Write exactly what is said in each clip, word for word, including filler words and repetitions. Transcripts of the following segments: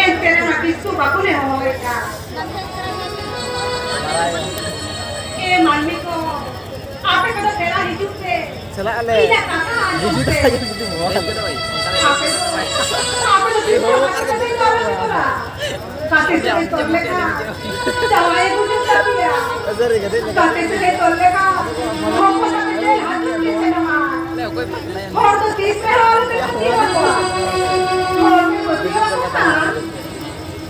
ᱮᱱᱛᱮ ᱨᱮᱦᱚᱸ ᱵᱤᱥᱱᱩ ᱵᱟᱠᱚ ᱱᱮᱦᱚᱨᱮᱫ ᱠᱟᱱ᱾ ᱮ ᱢᱟᱹᱱᱢᱤ ᱠᱚ, ᱟᱯᱮ ᱠᱚᱫᱚ ᱯᱮᱲᱟ ᱦᱤᱡᱩᱜ ᱯᱮ᱾ ᱪᱟᱞᱟᱜ ᱟᱞᱮ᱾ ᱤᱧᱟᱹᱜ ᱠᱟᱛᱷᱟ ᱟᱸᱡᱚᱢ ᱯᱮ᱾ ᱟᱯᱮ ᱫᱚ, ᱟᱯᱮ ᱫᱚ ᱛᱤᱥ ᱦᱚᱸ ᱵᱟᱯᱮ ᱵᱮᱱᱟᱣ ᱞᱮᱱᱟ᱾ ᱜᱟᱛᱮ ᱥᱟᱹᱜᱟᱹᱭ ᱛᱚᱞ ᱞᱮᱠᱟ ᱡᱟᱶᱟᱭ ᱮ ᱜᱩᱡᱩᱜ ᱛᱟᱯᱮᱭᱟ᱾ ᱜᱟᱛᱮ ᱥᱟᱹᱜᱟᱹᱭ ᱛᱚᱞ ᱞᱮᱠᱟ ᱦᱚᱯᱚᱱ ᱟᱯᱮ ᱴᱷᱮᱱ ᱦᱟᱹᱠᱩ ᱯᱮ ᱥᱮᱱᱚᱜᱼᱟ᱾ ᱦᱚᱲ ᱫᱚ ᱛᱤᱥ ᱨᱮᱦᱚᱸ ᱟᱞᱚ ᱯᱮ ᱯᱟᱹᱛᱭᱟᱹᱣ ᱟᱠᱚᱣᱟ᱾ ᱦᱚᱲ ᱯᱮ ᱯᱟᱹᱛᱭᱟᱹᱣ ᱟᱠᱚ ᱠᱷᱟᱱ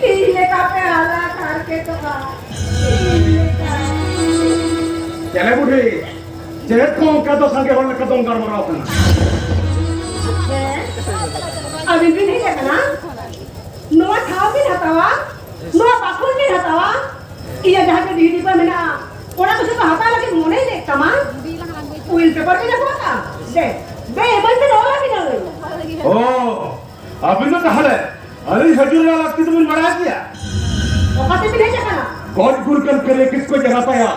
ᱤᱧ ᱞᱮᱠᱟ ᱯᱮ ᱦᱟᱞᱟᱛ ᱦᱟᱨᱠᱮᱛᱚᱜᱼᱟ᱾ ᱤᱧ ᱞᱮᱠᱟ᱾ ᱪᱮᱞᱮ ᱵᱩᱰᱷᱤ, ᱪᱮᱫ ᱠᱚ ᱚᱱᱠᱟ ᱫᱚ ᱥᱟᱸᱜᱮ ᱦᱚᱲ ᱞᱮᱠᱟ ᱫᱚᱢ ᱜᱟᱞᱢᱟᱨᱟᱣ ᱠᱟᱱᱟ? ᱦᱮᱸ? ᱟᱹᱵᱤᱱ ᱵᱤᱱ ᱦᱮᱡ ᱟᱠᱟᱱᱟ? ᱱᱚᱣᱟ ᱴᱷᱟᱶ ᱵᱤᱱ ᱦᱟᱛᱟᱣᱟ? ᱱᱚᱣᱟ ᱵᱟᱠᱷᱳᱞ ᱵᱤᱱ ᱦᱟᱛᱟᱣᱟ? ᱤᱭᱟᱹ ᱡᱟᱦᱟᱸ ᱜᱮ ᱰᱤᱦᱤ ᱰᱤᱵᱟᱹ ᱢᱮᱱᱟᱜᱼᱟ, ᱚᱱᱟ ᱠᱚ ᱡᱚᱛᱚ ᱦᱟᱛᱟᱣ ᱞᱟᱹᱜᱤᱫ ᱢᱚᱱᱮᱭ ᱞᱟᱹᱭᱮᱫ ᱛᱟᱢᱟ? ᱩᱭᱤᱞ ᱯᱮᱯᱟᱨ ᱵᱤᱱ ᱟᱹᱜᱩ ᱟᱠᱟᱫᱼᱟ? ᱫᱮ, ᱫᱮ, ᱮᱢᱟᱹᱧ ᱵᱤᱱ, ᱚᱞ ᱟᱹᱵᱤᱱᱟᱹᱧ᱾ ᱚ, ᱟᱹᱵᱤᱱ ᱫᱚ ᱛᱟᱦᱞᱮ ᱟᱹᱞᱤᱧ ᱦᱤᱡᱩᱜ ᱨᱮᱱᱟᱜ ᱞᱟᱹᱠᱛᱤ ᱫᱚᱵᱤᱱ ᱵᱟᱲᱟᱭ ᱜᱮᱭᱟ? ᱚᱠᱟ ᱛᱮᱵᱤᱱ ᱦᱮᱡ ᱟᱠᱟᱱᱟ? ᱜᱚᱡ ᱜᱩᱨ ᱠᱟᱱ ᱠᱟᱹᱨᱤᱭᱟᱹ ᱠᱤᱥᱠᱩ ᱡᱟᱸᱜᱟ ᱛᱟᱭᱟ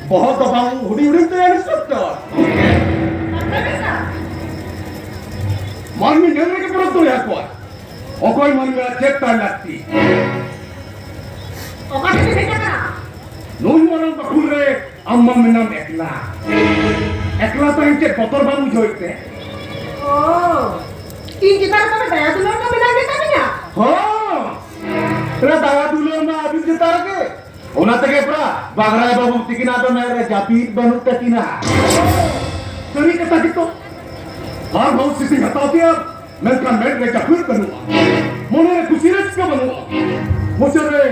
ᱵᱚᱦᱚᱜ ᱫᱚ ᱵᱟᱝ ᱦᱩᱰᱤᱧ ᱦᱩᱰᱤᱧ ᱛᱮ ᱤᱱᱥᱯᱮᱠᱴᱚᱨ᱾ ᱢᱟᱹᱱᱢᱤ ᱧᱮᱞ ᱨᱮᱜᱮ ᱯᱚᱨᱚᱵᱽ ᱫᱚ ᱦᱩᱭ ᱟᱠᱚᱣᱟ᱾ ᱚᱠᱚᱭ ᱢᱟᱹᱱᱢᱤ ᱟᱨ ᱪᱮᱫ ᱛᱟᱭ ᱞᱟᱹᱠᱛᱤ? ᱚᱠᱟ ᱴᱷᱮᱱ ᱵᱤᱱ ᱦᱮᱡ ᱟᱠᱟᱱᱟ? ᱱᱩᱭ ᱢᱟᱨᱟᱝ ᱵᱟᱠᱷᱩᱞ ᱨᱮ ᱟᱢ ᱢᱟ ᱢᱮᱱᱟᱢ ᱮᱠᱞᱟ᱾ ᱮᱠᱞᱟ ᱛᱟᱦᱮᱸ ᱪᱮᱫ ᱵᱚᱛᱚᱨ ᱵᱟᱢ ᱵᱩᱡᱷᱟᱹᱣᱮᱫ ᱛᱮ? ᱚ, ᱤᱧ ᱪᱮᱛᱟᱱ ᱨᱮ ᱛᱚᱵᱮ ᱫᱟᱭᱟ ᱫᱩᱞᱟᱹᱲ ᱫᱚ ᱢᱮᱱᱟᱜ ᱜᱮ ᱛᱟᱵᱤᱱᱟ? ᱦᱚᱸ, ᱯᱮᱲᱟ ᱫᱟᱭᱟ ᱫᱩᱞᱟᱹᱲ ᱢᱟ ᱟᱹᱵᱤᱱ ᱪᱮᱛᱟᱱ ᱨᱮᱜᱮ᱾ ᱚᱱᱟ ᱛᱮᱜᱮ ᱯᱮᱲᱟ ᱵᱟᱜᱽᱨᱟᱭ ᱵᱟᱹᱵᱩ ᱛᱤᱠᱤᱱᱟᱜ ᱫᱚ ᱢᱮᱫ ᱨᱮ ᱡᱟᱹᱯᱤᱫ ᱵᱟᱹᱱᱩᱜ ᱛᱟᱹᱠᱤᱱᱟ᱾ ᱥᱟᱹᱨᱤ ᱠᱟᱛᱷᱟ ᱜᱮᱛᱚ, ᱟᱨᱦᱚᱸ ᱥᱤᱥᱤ ᱦᱟᱛᱟᱣ ᱠᱮᱭᱟ᱾ ᱢᱮᱱᱠᱷᱟᱱ ᱢᱮᱫ ᱨᱮ ᱡᱟᱹᱯᱤᱫ ᱵᱟᱹᱱᱩᱜᱼᱟ, ᱢᱚᱱᱮ ᱨᱮ ᱠᱩᱥᱤ ᱨᱟᱹᱥᱠᱟᱹ ᱵᱟᱹᱱᱩᱜᱼᱟ᱾ ᱢᱩᱪᱟᱹᱫ ᱨᱮ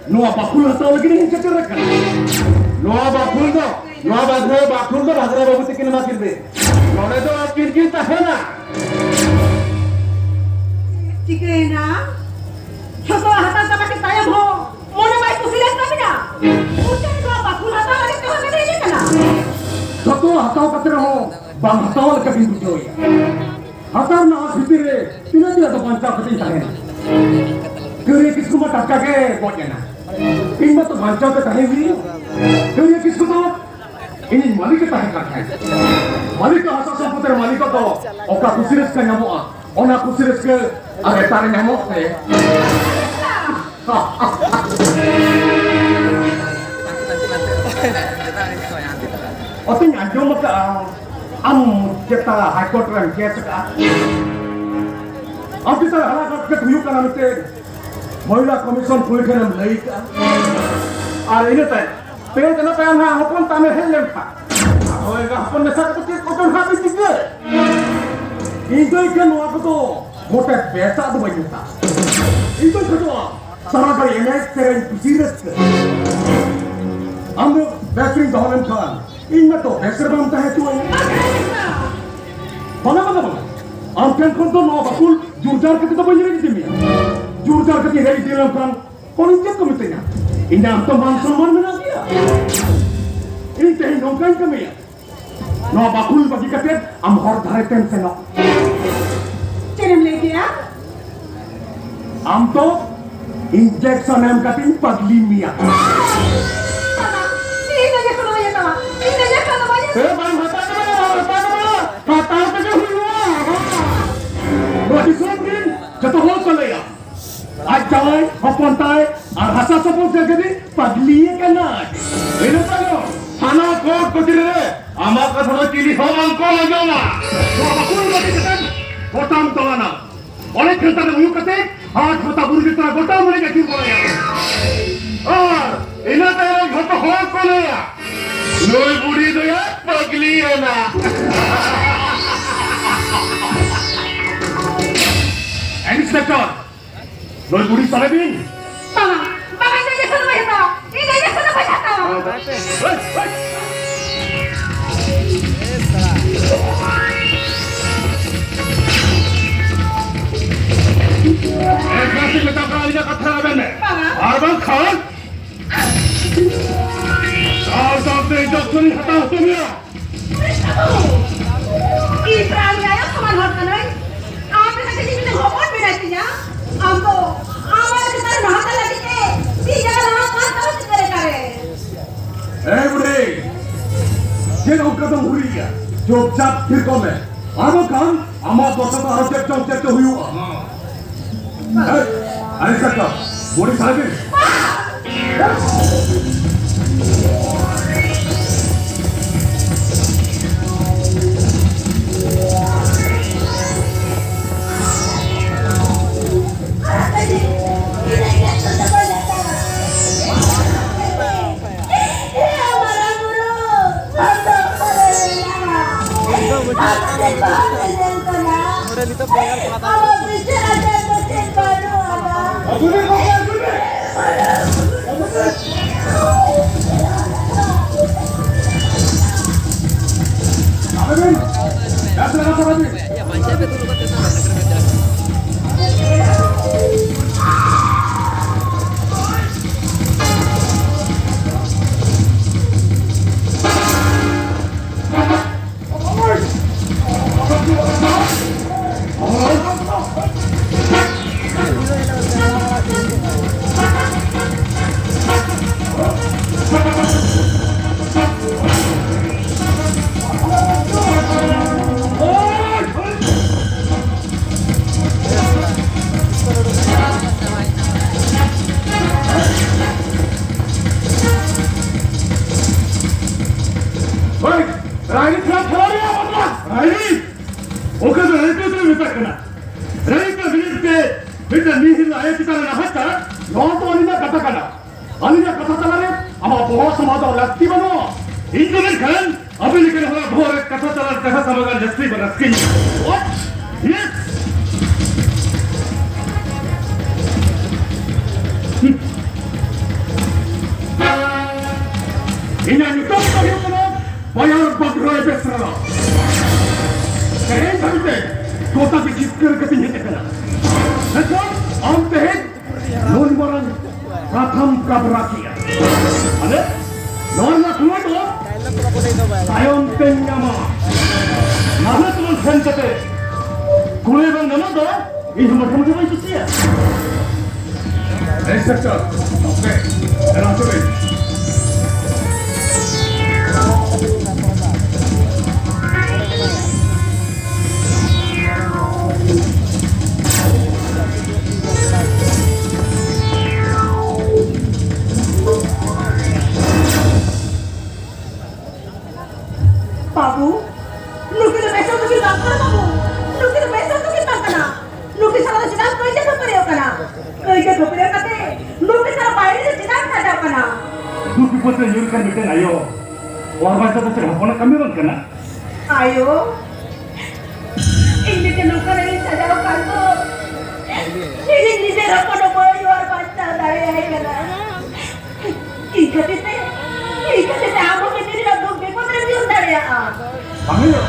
ᱱᱚᱣᱟ ᱵᱟᱠᱷᱩᱞ ᱦᱟᱛᱟᱣ ᱞᱟᱹᱜᱤᱫ ᱤᱧ ᱥᱮᱴᱮᱨ ᱟᱠᱟᱱᱟ᱾ ᱱᱚᱣᱟ ᱵᱟᱠᱷᱩᱞ ᱫᱚ, ᱱᱚᱣᱟ ᱵᱟᱠᱷᱩᱞ, ᱵᱟᱠᱷᱩᱞ ᱫᱚ ᱵᱷᱟᱜᱽᱨᱟ ᱵᱟᱹᱵᱩ ᱛᱤᱠᱤᱱ ᱮᱢᱟ ᱠᱤᱱ ᱵᱤᱱ᱾ ᱱᱚᱰᱮ ᱫᱚ ᱟᱹᱠᱤᱱ ᱠᱤᱱ ᱛᱟᱦᱮᱱᱟ᱾ ᱪᱤᱠᱟᱹᱭᱮᱱᱟ? ᱡᱷᱚᱛᱚ ᱦᱟᱛᱟᱣ ᱪᱟᱵᱟ ᱠᱮᱫ ᱛᱟᱭᱚᱢ ᱦᱚᱸ ᱢᱚᱱᱮ ᱵᱟᱭ ᱠᱩᱥᱤ ᱞᱮᱱ ᱛᱟᱵᱤᱱᱟ? ᱢᱩᱪᱟᱹᱫ ᱱᱚᱣᱟ ᱵᱟᱠᱷᱩᱞ ᱦᱟᱛᱟᱣ ᱞᱟᱹᱜᱤᱫ ᱛᱮᱦᱚᱸ ᱵᱤᱱ ᱦᱮᱡ ᱟᱠᱟᱱᱟ? ᱡᱷᱚᱛᱚ ᱦᱟᱛᱟᱣ ᱠᱟᱛᱮ ᱨᱮᱦᱚᱸ ᱵᱟᱝ ᱦᱟᱛᱟᱣ ᱞᱮᱠᱟ ᱵᱤᱱ ᱵᱩᱡᱷᱟᱹᱣᱮᱫᱼᱟ᱾ ᱦᱟᱛᱟᱣ ᱨᱮᱱᱟᱜ ᱟᱥ ᱵᱷᱤᱛᱤᱨ ᱨᱮ ᱛᱤᱱᱟᱹᱜ ᱫᱤᱱ ᱟᱫᱚ ᱵᱟᱧᱪᱟᱣ ᱠᱟᱛᱮᱧ ᱛᱟᱦᱮᱱᱟ? ᱠᱟᱹᱨᱤᱭᱟᱹ ᱠᱤᱥᱠᱩ ᱢᱟ ᱴᱟᱴᱠᱟ ᱜᱮ ᱜᱚᱡ ᱮᱱᱟ᱾ ᱤᱧ ᱢᱟᱛᱚ ᱵᱟᱧᱪᱟᱣ ᱛᱮ ᱛᱟᱦᱮᱸ ᱦᱩᱭᱩᱜᱼᱟ᱾ ᱠᱟᱹᱨᱤᱭᱟᱹ ᱠᱤᱥᱠᱩ ᱫᱚ ᱤᱧᱤᱡ ᱢᱟᱹᱞᱤᱠ ᱮ ᱛᱟᱦᱮᱸ ᱠᱟᱱ ᱛᱟᱦᱮᱸᱫ᱾ ᱢᱟᱹᱞᱤᱠ ᱫᱚ ᱦᱟᱥᱟ ᱥᱚᱢᱯᱚᱫ ᱨᱮ ᱢᱟᱹᱞᱤᱠ ᱫᱚ ᱚᱠᱟ ᱠᱩᱥᱤ ᱨᱟᱹᱥᱠᱟᱹ ᱧᱟᱢᱚᱜᱼᱟ, ᱚᱱᱟ ᱠᱩᱥᱤ ᱨᱟᱹᱥᱠᱟᱹ ᱟᱨ ᱮᱴᱟᱜ ᱨᱮ ᱧᱟᱢᱚᱜ ᱛᱮ᱾ ᱚᱛᱤᱧ ᱟᱸᱡᱚᱢ ᱟᱠᱟᱫᱼᱟ, ᱟᱢ ᱪᱮᱛᱟ ᱦᱟᱭ ᱠᱳᱨᱴ ᱨᱮᱢ ᱠᱮᱥ ᱟᱠᱟᱫᱼᱟ᱾ ᱟᱢ ᱪᱮᱛᱟ ᱦᱟᱞᱟ ᱠᱟᱛᱮ ᱦᱩᱭᱩᱜ ᱠᱟᱱᱟ ᱢᱤᱫᱴᱮᱱ ᱢᱚᱦᱤᱞᱟ ᱠᱚᱢᱤᱥᱚᱱ ᱠᱩᱲᱤ ᱴᱷᱮᱱᱮᱢ ᱞᱟᱹᱭ ᱠᱟᱜᱼᱟ᱾ ᱟᱨ ᱤᱱᱟᱹ ᱛᱟᱭᱚᱢ ᱯᱮ ᱪᱟᱸᱫᱚ ᱛᱟᱭᱚᱢ ᱦᱟᱸᱜ ᱦᱚᱯᱚᱱ ᱛᱟᱢᱮ ᱦᱮᱡ ᱞᱮᱱᱠᱷᱟᱱ, ᱦᱳᱭ, ᱦᱚᱯᱚᱱ ᱢᱮᱥᱟ ᱠᱟᱛᱮ ᱪᱮᱫ ᱠᱚᱪᱚᱝ ᱦᱟᱸᱜ ᱵᱤᱱ ᱪᱤᱠᱟᱹ? ᱤᱧ ᱫᱚ ᱤᱠᱷᱟᱹᱱ ᱱᱚᱣᱟ ᱠᱚᱫᱚ ᱢᱚᱴᱮ ᱵᱮᱥᱟᱜ ᱫᱚ ᱵᱟᱹᱧ ᱢᱮᱛᱟᱜᱼᱟ᱾ ᱤᱧ ᱫᱚᱧ ᱠᱷᱚᱡᱚᱜᱼᱟ ᱥᱟᱨᱟ ᱜᱷᱟᱹᱲᱤ ᱮᱱᱮᱡ ᱥᱮᱨᱮᱧ ᱠᱩᱥᱤ ᱨᱟᱹᱥᱠᱟᱹ᱾ ᱟᱢ ᱫᱚ ᱵᱮᱥ ᱨᱤᱧ ᱫᱚᱦᱚ ᱞᱮᱱᱠᱷᱟᱱ ᱤᱧ ᱢᱟᱛᱚ ᱵᱮᱥ ᱨᱮ ᱵᱟᱢ ᱛᱟᱦᱮᱸ ᱦᱚᱪᱚᱣᱟᱹᱧ᱾ ᱵᱟᱝᱟ, ᱵᱟᱝᱟ, ᱵᱟᱝᱟ᱾ ᱟᱢ ᱴᱷᱮᱱ ᱠᱷᱚᱱ ᱫᱚ ᱱᱚᱣᱟ ᱵᱟᱠᱩᱞ ᱡᱳᱨ ᱡᱟᱨ ᱠᱟᱛᱮ ᱫᱚ ᱵᱟᱹᱧ ᱨᱮᱡ ᱤᱫᱤ ᱢᱮᱭᱟ᱾ ᱡᱳᱨ ᱡᱟᱨ ᱠᱟᱛᱮ ᱨᱮᱡ ᱤᱫᱤ ᱞᱮᱱᱠᱷᱟᱱ ᱩᱱᱤ ᱪᱮᱫ ᱠᱚ ᱢᱤᱛᱟᱹᱧᱟ? ᱤᱧᱟᱹᱜ ᱦᱚᱸᱛᱚ ᱢᱟᱱ ᱥᱚᱱᱢᱟᱱ ᱢᱮᱱᱟᱜ ᱜᱮᱭᱟ᱾ ᱤᱧ ᱛᱮᱦᱮᱧ ᱱᱚᱝᱠᱟᱧ ᱠᱟᱹᱢᱤᱭᱟ, ᱱᱚᱣᱟ ᱵᱟᱠᱷᱩᱞ ᱵᱟᱹᱜᱤ ᱠᱟᱛᱮ ᱟᱢ ᱦᱚᱨ ᱫᱷᱟᱨᱮ ᱛᱮᱢ ᱥᱮᱱᱚᱜ᱾ ᱪᱮᱫ ᱮᱢ ᱞᱟᱹᱭ ᱠᱮᱜᱼᱟ? ᱟᱢ ᱫᱚ ᱤᱧᱡᱮᱠᱥᱚᱱ ᱮᱢ ᱠᱟᱛᱮᱧ ᱯᱟᱜᱽᱞᱤ ᱢᱮᱭᱟ᱾ ᱵᱟᱵᱟ, ᱤᱧ ᱫᱚ ᱡᱚᱠᱷᱚᱱ ᱦᱩᱭᱩᱜ ᱛᱟᱢᱟ, ᱤᱧ ᱫᱚ ᱡᱚᱠᱷᱚᱱ ᱫᱚ ᱵᱟᱹᱧ ᱮ, ᱵᱟᱝ ᱦᱟᱛᱟᱣ ᱫᱚ ᱵᱟᱝ ᱦᱟᱛᱟᱣ ᱫᱚ ᱵᱟᱝ, ᱦᱟᱛᱟᱣ ᱛᱮᱜᱮ ᱦᱩᱭᱩᱜᱼᱟ᱾ ᱱᱚᱣᱟ ᱫᱤᱥᱚᱢ ᱨᱮᱱ ᱡᱚᱛᱚ ᱦᱚᱲ ᱠᱚ ᱞᱟᱹᱭᱟ, ᱟᱡ ᱡᱟᱶᱟᱭ, ᱦᱚᱯᱚᱱ ᱛᱟᱭ ᱟᱨ ᱦᱟᱥᱟ ᱥᱚᱯᱚᱫ ᱡᱟᱭᱜᱟ ᱨᱮ ᱯᱟᱜᱽᱞᱤ ᱟᱠᱟᱱᱟᱭ᱾ ᱤᱱᱟᱹ ᱛᱟᱭᱚᱢ ᱛᱷᱟᱱᱟ ᱠᱳᱨᱴ ᱠᱚᱪᱟᱹᱨᱤ ᱨᱮ ᱟᱢᱟᱜ ᱠᱟᱛᱷᱟ ᱫᱚ ᱪᱤᱞᱤ ᱦᱚᱸ ᱵᱟᱝ ᱠᱚ ᱟᱸᱡᱚᱢᱟ᱾ ᱱᱚᱣᱟ ᱵᱟᱠᱚ ᱟᱸᱡᱚᱢ ᱠᱟᱛᱮ ᱜᱚᱴᱟᱢ ᱫᱟᱬᱟᱱᱟ᱾ ᱚᱱᱮ ᱠᱷᱮᱞᱛᱟ ᱨᱮ ᱦᱩᱭᱩᱜ ᱠᱟᱛᱮ ᱦᱟᱴ ᱯᱟᱛᱟ ᱵᱩᱨᱩ ᱡᱟᱛᱨᱟ ᱜᱚᱴᱟ ᱢᱟᱱᱮ ᱟᱹᱪᱩᱨ ᱵᱟᱲᱟᱭᱟ᱾ ᱟᱨ ᱤᱱᱟᱹ ᱛᱟᱭᱚᱢ ᱡᱷᱚᱛᱚ ᱦᱚᱲ ᱠᱚ ᱞᱟᱹᱭᱟ, ᱱᱩᱭ ᱵᱩᱲᱦᱤ ᱫᱚᱭᱟ ᱯᱟᱜᱽᱞᱤ ᱮᱱᱟ᱾ ᱤᱱᱥᱯᱮᱠᱴᱚᱨ, ᱱᱩᱭ ᱵᱩᱲᱦᱤ ᱥᱟᱵᱮ ᱵᱤᱱ᱾ ᱵᱟᱝᱟ, ᱵᱟᱝᱟ, ᱤᱧ ᱫᱚ ᱤᱧᱡᱮᱠᱥᱚᱱ ᱫᱚ ᱵᱟᱹᱧ ᱦᱟᱛᱟᱣᱟ᱾ ᱤᱧ ᱫᱚ ᱤᱧᱡᱮᱠᱥᱚᱱ ᱫᱚ ᱵᱟᱹᱧ ᱦᱟᱛᱟᱣᱟ᱾ ᱦᱳᱭ, ᱦᱳᱭ᱾ ᱮᱠ ᱜᱷᱟᱥ ᱤᱧ ᱢᱮᱛᱟᱢ ᱠᱟᱱᱟ, ᱟᱹᱞᱤᱧᱟᱜ ᱠᱟᱛᱷᱟ ᱟᱵᱮᱱ ᱢᱮ᱾ ᱵᱟᱝᱟ᱾ ᱟᱨ ᱵᱟᱝᱠᱷᱟᱱ ᱥᱟᱶ ᱥᱟᱶᱛᱮ ᱤᱧᱡᱮᱠᱥᱚᱱ ᱤᱧ ᱦᱟᱛᱟᱣ ᱦᱚᱪᱚ ᱢᱮᱭᱟ᱾ ᱤᱧ ᱯᱨᱟᱱ ᱨᱮ ᱟᱭᱳ ᱥᱚᱢᱟᱱ ᱦᱚᱲ ᱠᱟᱹᱱᱟᱹᱧ᱾ ᱟᱢ ᱞᱮᱠᱟ ᱡᱩᱫᱤ ᱢᱤᱫᱴᱟᱝ ᱦᱚᱯᱚᱱ ᱢᱮᱱᱟᱭ ᱛᱤᱧᱟ, ᱟᱢ ᱫᱚ ᱟᱢᱟᱜ ᱪᱮᱛᱟᱱ ᱨᱮ ᱱᱟᱦᱟᱪᱟᱨ ᱞᱟᱹᱜᱤᱫ ᱛᱮ ᱛᱤ ᱡᱟᱸᱜᱟ ᱞᱟᱦᱟ ᱠᱟᱱ ᱛᱟᱢᱟ ᱪᱤᱠᱟᱹ ᱞᱮᱠᱟᱨᱮ? ᱮ ᱵᱩᱰᱷᱤ, ᱪᱮᱫ ᱚᱱᱠᱟ ᱫᱚᱢ ᱦᱩᱨᱤᱭᱮᱫᱼᱟ? ᱪᱩᱯᱪᱟᱯ ᱛᱷᱤᱨ ᱠᱚᱜ ᱢᱮ᱾ ᱟᱫᱚ ᱠᱷᱟᱱ ᱟᱢᱟᱜ ᱫᱚᱥᱟ ᱫᱚ ᱟᱨᱚ ᱪᱮᱫ ᱪᱚᱝ ᱪᱮᱫ ᱪᱚᱝ ᱦᱩᱭᱩᱜᱼᱟ᱾ ᱦᱮᱸ? ᱟᱨᱮ ᱥᱟᱠᱟ, ᱵᱚᱰᱤ ᱥᱟᱨᱮ ᱫᱤᱱ᱾ ᱦᱳᱭ, ᱨᱟᱭᱨᱤᱛ ᱠᱷᱮᱞᱟ ᱨᱮᱭᱟᱜ ᱵᱟᱫᱞᱟ, ᱨᱟᱭᱨᱤᱛ᱾ ᱚᱠᱟ ᱫᱚ ᱨᱟᱭᱨᱤᱛ ᱞᱮ ᱢᱮᱛᱟᱜ ᱠᱟᱱᱟ᱾ ᱨᱟᱭᱨᱤᱛ ᱨᱮ ᱢᱤᱫ ᱛᱮ ᱢᱤᱫᱴᱟᱝ ᱢᱤᱦᱤᱨ ᱟᱭᱳ ᱪᱮᱛᱟᱱ ᱨᱮ ᱱᱟᱦᱟᱪᱟᱨ, ᱱᱚᱣᱟ ᱫᱚ ᱟᱹᱞᱤᱧᱟᱜ ᱠᱟᱛᱷᱟ ᱠᱟᱱᱟ᱾ ᱟᱹᱞᱤᱧᱟᱜ ᱠᱟᱛᱷᱟ ᱛᱟᱞᱟᱨᱮ ᱟᱢᱟᱜ ᱵᱚᱦᱚᱜ ᱥᱟᱢᱟᱝ ᱫᱚ ᱞᱟᱹᱠᱛᱤ ᱵᱟᱹᱱᱩᱜᱼᱟ᱾ ᱤᱧ ᱫᱚ ᱢᱮᱱᱠᱷᱟᱱ ᱟᱵᱤᱱ ᱞᱮᱠᱟᱱ ᱦᱚᱲᱟᱜ ᱵᱚᱦᱚᱜ ᱨᱮ ᱠᱟᱛᱷᱟ ᱛᱟᱞᱟ ᱨᱮ ᱠᱟᱛᱷᱟ ᱥᱟᱢᱟᱝ ᱨᱮ ᱞᱟᱹᱠᱛᱤ ᱵᱟᱹᱱᱩᱜᱼᱟ᱾ ᱨᱟᱹᱥᱠᱟᱹᱧ ᱵᱩᱡᱷᱟᱹᱣᱟ᱾ Yes! ᱤᱧᱟᱜ ᱧᱩᱛᱩᱢ ᱫᱚ ᱦᱩᱭᱩᱜ ᱠᱟᱱᱟ ᱵᱟᱭᱟᱨ ᱵᱟᱜᱽᱨᱚᱭ ᱵᱮᱥᱨᱟ᱾ ᱛᱮᱦᱮᱧ ᱫᱷᱟᱹᱵᱤᱡ ᱛᱮ ᱜᱚᱴᱟ ᱜᱮ ᱡᱤᱛᱠᱟᱹᱨ ᱠᱟᱛᱮᱧ ᱦᱮᱡ ᱟᱠᱟᱱᱟ᱾ ᱢᱮᱱᱠᱷᱟᱱ ᱟᱢ ᱛᱮᱦᱮᱧ ᱱᱩᱱ ᱢᱟᱨᱟᱝ ᱠᱟᱛᱷᱟᱢ ᱠᱟᱵᱽᱨᱟ ᱠᱮᱜᱼᱟ᱾ ᱟᱞᱮ ᱱᱚᱣᱟ ᱨᱮᱱᱟᱜ ᱠᱩᱲᱟᱹᱭ ᱫᱚ ᱛᱟᱭᱚᱢ ᱛᱮᱧ ᱧᱟᱢᱟ᱾ ᱱᱟᱦᱟᱜ ᱛᱮᱢᱚᱱ ᱥᱮᱱ ᱠᱟᱛᱮ ᱠᱩᱲᱟᱹᱭ ᱵᱟᱝ ᱧᱟᱢᱚᱜ ᱫᱚ ᱤᱧ ᱦᱚᱸ ᱢᱚᱴᱷᱮ ᱢᱚᱴᱷᱮ ᱵᱟᱹᱧ ᱠᱩᱥᱤᱭᱟᱜᱼᱟ᱾ ᱤᱱᱥᱯᱮᱠᱴᱚᱨ, ᱜᱚᱢᱠᱮ, ᱮᱱᱟᱝ ᱦᱚᱪᱚ ᱵᱤᱱ᱾ ᱵᱟᱹᱵᱩ, ᱱᱩᱠᱤᱱ ᱫᱚ ᱵᱮᱥ ᱦᱚᱲ ᱫᱚᱠᱤᱱ ᱵᱟᱝ ᱠᱟᱱᱟ ᱵᱟᱹᱵᱩ᱾ ᱱᱩᱠᱤᱱ ᱫᱚ ᱵᱮᱥ ᱦᱚᱲ ᱫᱚᱠᱤᱱ ᱵᱟᱝ ᱠᱟᱱᱟ᱾ ᱱᱩᱠᱤᱱ ᱥᱟᱞᱟᱜ ᱫᱚ ᱪᱮᱫᱟᱜ ᱠᱟᱹᱭᱡᱟᱹ ᱠᱷᱟᱹᱯᱟᱹᱨᱤ ᱠᱟᱱᱟ? ᱠᱟᱹᱭᱡᱟᱹ ᱠᱷᱟᱹᱯᱟᱹᱨᱤ ᱠᱟᱛᱮ ᱱᱩᱠᱤᱱ ᱥᱟᱞᱟᱜ ᱵᱟᱭᱨᱮ ᱨᱮ ᱪᱮᱫᱟᱜ ᱥᱟᱡᱟᱣ ᱠᱟᱱᱟ? ᱫᱩᱠ ᱵᱤᱯᱚᱫ ᱨᱮ ᱧᱩᱨ ᱠᱟᱱ ᱢᱤᱫᱴᱮᱱ ᱟᱭᱳ ᱚᱣᱟᱨ ᱵᱟᱧᱪᱟᱣ ᱫᱚ ᱪᱮᱫ ᱦᱚᱯᱚᱱᱟᱜ ᱠᱟᱹᱢᱤ ᱵᱟᱝ ᱠᱟᱱᱟ? ᱟᱭᱳ, ᱤᱧ ᱡᱩᱫᱤ ᱱᱚᱝᱠᱟ ᱨᱮᱜᱮᱧ ᱥᱟᱡᱟᱣ ᱠᱷᱟᱱ ᱫᱚ, ᱤᱧ ᱱᱤᱡᱮᱨ ᱦᱚᱯᱚᱱ ᱦᱚᱸ ᱵᱟᱹᱧ ᱚᱣᱟᱨ ᱵᱟᱧᱪᱟᱣ ᱫᱟᱲᱮᱭᱟᱭ ᱠᱟᱱᱟ᱾ ᱤᱧ ᱠᱷᱟᱹᱛᱤᱨ ᱛᱮ, ᱤᱧ ᱠᱷᱟᱹᱛᱤᱨ ᱛᱮ ᱟᱢ ᱦᱚᱸ ᱢᱤᱫ ᱫᱤᱱ ᱦᱤᱞᱳᱜ ᱫᱩᱠ ᱵᱤᱯᱚᱫ ᱨᱮᱢ ᱧᱩᱨ ᱫᱟᱲᱮᱭᱟᱜᱼᱟ᱾ ᱵᱟᱝ ᱦᱩᱭᱩᱜ᱾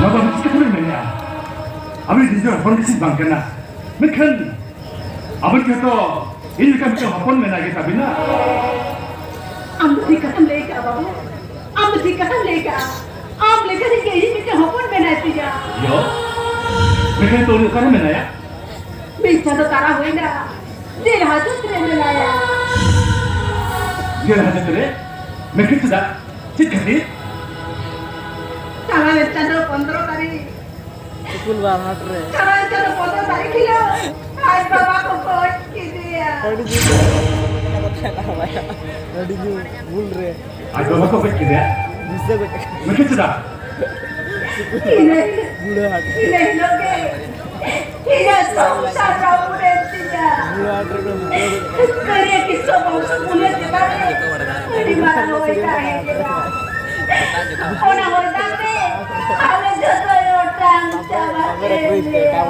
ᱱᱚᱣᱟ ᱫᱚ ᱟᱹᱰᱤ ᱪᱤᱠᱟᱹ ᱛᱮᱵᱮᱱ ᱢᱮᱱᱮᱜᱼᱟ? ᱟᱵᱮᱱ ᱱᱤᱡᱮᱨ ᱦᱚᱯᱚᱱ ᱜᱮᱥᱮ ᱵᱟᱝ ᱠᱟᱱᱟ᱾ ᱢᱮᱱᱠᱷᱟᱱ ᱟᱵᱮᱱ ᱡᱚᱛᱚ ᱤᱧ ᱞᱮᱠᱟ ᱢᱤᱫᱴᱮᱱ ᱦᱚᱯᱚᱱ ᱢᱮᱱᱟᱭ ᱜᱮ ᱛᱟᱵᱤᱱᱟ᱾ ᱟᱢ ᱫᱚ ᱴᱷᱤᱠ ᱠᱟᱛᱷᱟᱢ ᱞᱟᱹᱭ ᱠᱟᱜᱼᱟ ᱵᱟᱹᱵᱩ, ᱟᱢ ᱫᱚ ᱴᱷᱤᱠ ᱠᱟᱛᱷᱟᱢ ᱞᱟᱹᱭ ᱠᱟᱜᱼᱟ᱾ ᱟᱢ ᱞᱮᱠᱟ ᱨᱮᱱ ᱜᱮ ᱤᱧ ᱢᱤᱫᱴᱮᱱ ᱦᱚᱯᱚᱱ ᱢᱮᱱᱟᱭ ᱛᱤᱧᱟ᱾ ᱭᱚ, ᱢᱮᱱᱠᱷᱟᱱ ᱛᱚ ᱩᱱᱤ ᱚᱠᱟᱨᱮ ᱢᱮᱱᱟᱭᱟ? ᱢᱤᱫ ᱪᱟᱸᱫᱚ ᱛᱟᱨᱟ ᱦᱩᱭᱱᱟ, ᱡᱮᱞ ᱦᱟᱡᱚᱛ ᱨᱮ ᱢᱮᱱᱟᱭᱟ᱾ ᱡᱮᱞ ᱦᱟᱡᱚᱛ ᱨᱮ? ᱢᱮᱱᱠᱷᱟᱱ ᱪᱮᱫᱟᱜ? ᱪᱮᱫ ᱠᱷᱟᱹᱛᱤᱨ? ᱪᱟᱞᱟᱣᱮᱱ ᱪᱟᱸᱫᱚ ᱯᱚᱱᱫᱽᱨᱚ ᱛᱟᱹᱨᱤᱠᱷ ᱥᱩᱠᱩᱞ ᱵᱟᱨ ᱦᱟᱴ ᱨᱮ᱾ ᱪᱟᱞᱟᱣᱮᱱ ᱪᱟᱸᱫᱚ ᱯᱚᱱᱫᱽᱨᱚ ᱛᱟᱹᱨᱤᱠᱷ ᱦᱤᱞᱳᱜ ᱟᱡ ᱵᱟᱵᱟ ᱠᱚ ᱜᱚᱡ ᱠᱮᱫᱮᱭᱟ᱾ ᱟᱹᱰᱤ ᱡᱳᱨ᱾ ᱟᱹᱰᱤ ᱡᱳᱨ ᱵᱷᱩᱞ ᱨᱮ᱾ ᱟᱡ ᱵᱟᱵᱟ ᱠᱚ ᱜᱚᱡ ᱠᱮᱫᱮᱭᱟ? ᱵᱩᱡᱷᱟᱹᱣ ᱜᱚᱡ ᱠᱮᱫᱮᱭᱟ᱾ ᱢᱮᱱᱠᱷᱟᱱ ᱪᱮᱫᱟᱜ? ᱤᱱᱟᱹ ᱦᱤᱞᱳᱜ, ᱵᱩᱲᱟᱹ ᱦᱟᱴ᱾ ᱤᱱᱟᱹ ᱦᱤᱞᱳᱜ ᱜᱮ ᱤᱧᱟᱹᱜ ᱥᱚᱝᱥᱟᱨ ᱨᱟᱹᱯᱩᱫ ᱮᱱ ᱛᱤᱧᱟ᱾ ᱵᱩᱲᱟᱹ ᱦᱟᱴ ᱨᱮ ᱵᱩᱲᱟᱹ ᱦᱟᱴ᱾ ᱠᱟᱹᱨᱤᱭᱟᱹ ᱠᱤᱥᱟᱹ ᱵᱚᱝᱥᱚ ᱩᱱᱤ ᱪᱮᱛᱟᱱ ᱨᱮ ᱟᱹᱰᱤ ᱢᱟᱨᱟᱝ ᱦᱚᱭ ᱛᱟᱦᱮᱸ ᱠᱟᱱᱟ᱾ ᱚᱱᱟ ᱦᱚᱭ ᱫᱟᱜ ᱨᱮ ᱟᱞᱮ ᱡᱚᱛᱚᱭ ᱚᱴᱟᱝ ᱪᱟᱵᱟ ᱠᱮᱫ ᱞᱮᱭᱟ᱾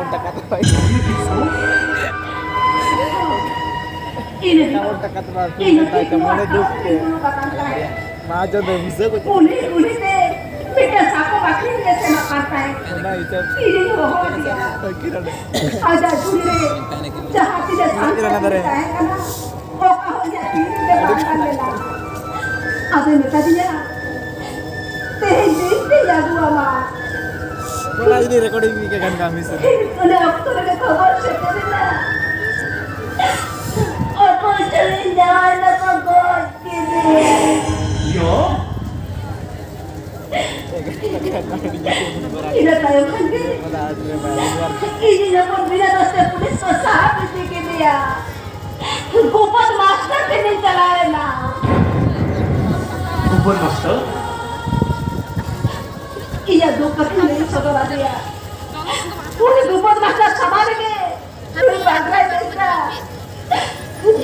ᱤᱱᱟᱹ ᱦᱤᱞᱳᱜ ᱤᱧ ᱦᱚᱸ ᱴᱷᱤᱠ ᱱᱚᱣᱟ ᱴᱷᱟᱶ ᱨᱮ ᱫᱩᱲᱩᱵ ᱟᱠᱟᱱ ᱛᱟᱦᱮᱸᱫ᱾ ᱢᱟ ᱡᱚ ᱫᱮ ᱵᱩᱡᱷᱟᱹᱣ ᱠᱚ ᱪᱮᱫ? ᱩᱱᱤ ᱠᱩᱞᱦᱤᱛᱮ ᱢᱤᱫᱴᱟᱝ ᱥᱟᱠᱚᱢ ᱟᱹᱠᱷᱨᱤᱧ ᱞᱮ ᱥᱮᱱᱚᱜ ᱠᱟᱱ ᱛᱟᱦᱮᱸᱫ᱾ ᱚᱱᱟ ᱦᱤᱥᱟᱹᱵ ᱤᱧᱤᱧ ᱦᱚᱦᱚ ᱟᱫᱮᱭᱟ᱾ ᱟᱹᱠᱷᱤᱨ ᱚᱸᱰᱮ᱾ ᱟᱡᱟᱜ ᱡᱷᱩᱲᱤ ᱨᱮ ᱡᱟᱦᱟᱸ ᱛᱤᱱᱟᱹᱜ ᱪᱮᱫ ᱨᱮᱱᱟᱜ ᱥᱟᱱᱛᱟᱲ ᱫᱟᱨᱮ? ᱛᱟᱦᱮᱸ ᱠᱟᱱᱟ, ᱚᱠᱟ ᱦᱚᱸ ᱤᱧᱟᱹᱜ ᱛᱤ ᱨᱮ ᱵᱟᱝ ᱛᱟᱦᱮᱸ ᱞᱮᱱᱟ᱾ ᱟᱫᱚᱭ ᱢᱮᱛᱟ ᱫᱤᱧᱟ, "ᱛᱮᱦᱮᱧ ᱫᱤᱱ ᱛᱮᱧ ᱟᱹᱜᱩ ᱟᱢᱟ᱾" ᱚᱱᱟ ᱡᱩᱫᱤ ᱨᱮᱠᱚᱨᱰᱤᱝ ᱜᱮ ᱜᱟᱱ ᱠᱟᱜ ᱢᱤᱫ ᱥᱮᱫ᱾ ᱚᱱᱟ ᱚᱠᱛᱚ ᱨᱮᱜᱮ ᱠᱷᱚᱵᱚᱨ ᱥᱮᱴᱮᱨᱮᱱᱟ, ᱚᱠᱚᱭ ᱪᱚᱞᱤᱧ ᱡᱟᱶᱟᱭ ᱞᱮᱠᱚ ᱜᱚᱡ ᱠᱮᱫᱮᱭᱟ᱾ ᱤᱭᱳ? ᱤᱱᱟᱹ ᱛᱟᱭᱚᱢ ᱠᱷᱟᱱ ᱜᱮ ᱤᱧ ᱤᱧᱟᱹᱜ ᱵᱚᱱ ᱵᱤᱱᱟᱹ ᱫᱳᱥ ᱛᱮ ᱯᱩᱞᱤᱥ ᱠᱚ ᱥᱟᱦᱟ ᱤᱫᱤ ᱠᱮᱫᱮᱭᱟ᱾ ᱜᱩᱯᱚᱫ ᱢᱟᱥᱴᱟᱨ ᱴᱷᱮᱱᱤᱧ ᱪᱟᱞᱟᱣ ᱮᱱᱟ᱾ ᱜᱩᱯᱚᱫ ᱢᱟᱥᱴᱟᱨ? ᱫᱩᱠ ᱠᱟᱛᱷᱟᱧ ᱞᱟᱹᱭ ᱥᱚᱫᱚᱨ ᱟᱫᱮᱭᱟ᱾ ᱩᱱᱤ ᱵᱤᱯᱚᱫ ᱢᱟᱥᱴᱟᱨ ᱥᱟᱢᱟᱝ ᱨᱮᱜᱮ ᱩᱱᱤ ᱵᱟᱜᱽᱨᱟᱭ ᱵᱮᱥᱨᱟ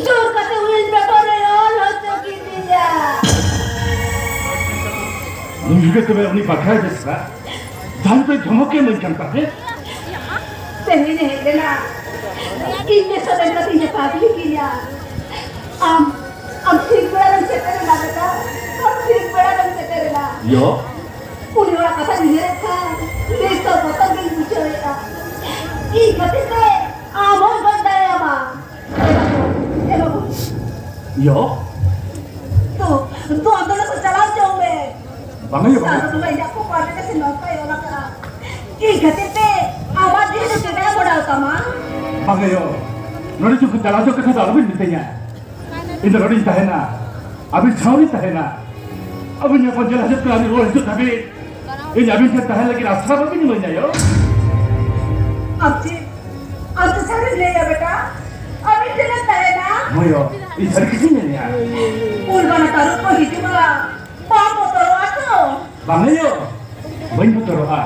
ᱡᱳᱨ ᱠᱟᱛᱮ ᱩᱭᱤᱞ ᱯᱮᱯᱟᱨ ᱨᱮ ᱚᱞ ᱦᱚᱪᱚ ᱠᱤᱫᱤᱧᱟ᱾ ᱩᱱᱤ ᱜᱮ ᱛᱚᱵᱮ ᱩᱱᱤ ᱵᱟᱜᱽᱨᱟᱭ ᱵᱮᱥᱨᱟ ᱡᱟᱦᱟᱸᱭ ᱫᱚ ᱫᱷᱚᱢᱚᱠ ᱮ ᱮᱢᱟᱹᱧ ᱠᱟᱱ ᱛᱟᱦᱮᱸᱫ᱾ ᱛᱮᱦᱮᱧ ᱦᱮᱡ ᱞᱮᱱᱟ, ᱤᱧ ᱜᱮ ᱥᱚᱨᱮᱱ ᱠᱟᱛᱮᱧ ᱡᱟᱯᱟᱜ ᱠᱮᱫᱮᱭᱟ᱾ ᱟᱢ, ᱟᱢ ᱴᱷᱤᱠ ᱵᱮᱲᱟ ᱨᱮᱢ ᱥᱮᱴᱮᱨ ᱮᱱᱟ ᱵᱮᱴᱟ, ᱟᱢ ᱴᱷᱤᱠ ᱵᱮᱲᱟ ᱨᱮᱢ ᱥᱮᱴᱮᱨ ᱮᱱᱟ᱾ ᱭᱚ᱾ ᱩᱱᱤ ᱦᱚᱲᱟᱜ ᱠᱟᱛᱷᱟ ᱩᱭᱦᱟᱹᱨᱮᱫ ᱠᱷᱟᱱ ᱱᱤᱛ ᱫᱚ ᱵᱚᱛᱚᱨ ᱜᱤᱧ ᱵᱩᱡᱷᱟᱹᱣᱮᱫᱼᱟ᱾ ᱤᱧ ᱠᱷᱟᱹᱛᱤᱨ ᱛᱮ ᱟᱢ ᱦᱚᱸᱭ ᱜᱚᱡ ᱫᱟᱲᱮᱭᱟᱢᱟ᱾ ᱮ ᱵᱟᱹᱵᱩ, ᱮ ᱵᱟᱹᱵᱩ᱾ ᱭᱚ᱾ ᱛᱚ, ᱛᱚ ᱟᱢ ᱫᱚ ᱚᱸᱰᱮ ᱠᱷᱚᱱ ᱪᱟᱞᱟᱣ ᱦᱚᱪᱚ ᱢᱮ᱾ ᱵᱟᱝ ᱦᱩᱭᱩᱜᱼᱟ᱾ ᱥᱟᱹᱫᱷᱩ ᱵᱟᱵᱟ ᱤᱧᱟᱹᱜ ᱠᱚᱯᱟᱞ ᱨᱮ ᱥᱮ ᱱᱚᱝᱠᱟᱭ ᱚᱞ ᱟᱠᱟᱫᱼᱟ᱾ ᱤᱧ ᱠᱷᱟᱹᱛᱤᱨ ᱛᱮ ᱟᱢᱟᱜ ᱡᱤᱣᱤ ᱫᱚ ᱪᱮᱫᱟᱜ ᱮ ᱵᱚᱰᱟᱣ ᱛᱟᱢᱟ? ᱵᱟᱝ ᱦᱩᱭᱩᱜᱼᱟ᱾ ᱱᱚᱰᱮ ᱪᱩᱯ ᱪᱟᱞᱟᱣ ᱦᱚᱪᱚ ᱠᱟᱛᱷᱟ ᱫᱚ ᱟᱞᱚᱵᱤᱱ ᱢᱤᱛᱟᱹᱧᱟ᱾ ᱤᱧ ᱫᱚ ᱱᱚᱰᱮᱧ ᱛᱟᱦᱮᱱᱟ, ᱟᱹᱵᱤᱱ ᱥᱟᱶ ᱨᱤᱧ ᱛᱟᱦᱮᱱᱟ᱾ ᱟᱹᱵᱤᱱ ᱧᱮᱯᱮᱞ ᱧᱮᱞ ᱦᱤᱡᱩᱜ ᱠᱟᱱᱟ, ᱟᱹᱵᱤᱱ ᱨᱩᱣᱟᱹᱲ ᱦᱤᱡᱩᱜ ᱫᱷᱟᱹᱵᱤᱡ ᱤᱧ ᱟᱹᱵᱤᱱ ᱴᱷᱮᱱ ᱛᱟᱦᱮᱱ ᱞᱟᱹᱜᱤᱫ ᱟᱥᱨᱟ ᱵᱟᱹᱵᱤᱱ ᱮᱢᱟᱹᱧᱟ ᱭᱳ᱾ ᱟᱢ ᱪᱮᱫ, ᱟᱢ ᱪᱮᱫ ᱥᱟᱹᱨᱤᱢ ᱞᱟᱹᱭᱮᱫᱼᱟ ᱵᱮᱴᱟ? ᱟᱹᱵᱤᱱ ᱴᱷᱮᱱᱮᱢ ᱛᱟᱦᱮᱱᱟ? ᱦᱳᱭ ᱭᱳ, ᱤᱧ ᱥᱟᱹᱨᱤ ᱠᱟᱛᱷᱟᱧ ᱢᱮᱱᱮᱫᱼᱟ᱾ ᱩᱞ ᱵᱟᱱᱟ ᱛᱟᱹᱨᱩᱵ ᱠᱚ ᱦᱤᱡᱩᱜᱼᱟ, ᱵᱟᱢ ᱵᱚᱛᱚᱨᱚᱜᱼᱟ ᱛᱚ? ᱵᱟᱝ ᱭᱳ, ᱵᱟᱹᱧ ᱵᱚᱛᱚᱨᱚᱜᱼᱟ᱾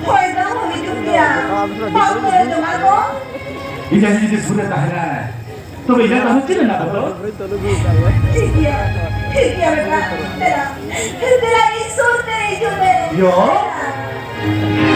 ᱦᱚᱭ ᱫᱟᱜ ᱦᱚᱸ ᱦᱤᱡᱩᱜ ᱜᱮᱭᱟ, ᱵᱟᱢ ᱠᱚᱭᱚᱜ ᱡᱚᱝᱟ ᱠᱚ? ᱤᱧ ᱟᱭᱳ ᱡᱩᱫᱤ ᱥᱩᱨ ᱨᱮ ᱛᱟᱦᱮᱱᱟᱭ, ᱛᱚᱵᱮ ᱤᱧᱟᱹᱜ ᱫᱚ ᱪᱮᱫ ᱨᱮᱱᱟᱜ ᱵᱚᱛᱚᱨ? ᱴᱷᱤᱠ ᱜᱮᱭᱟ, ᱴᱷᱤᱠ ᱜᱮᱭᱟ ᱵᱮᱴᱟ, ᱫᱮᱞᱟ, ᱫᱮᱞᱟ ᱤᱧ ᱥᱩᱨ ᱛᱮ ᱦᱤᱡᱩᱜ ᱢᱮ᱾ ᱭᱳ᱾ ᱫᱮᱞᱟ᱾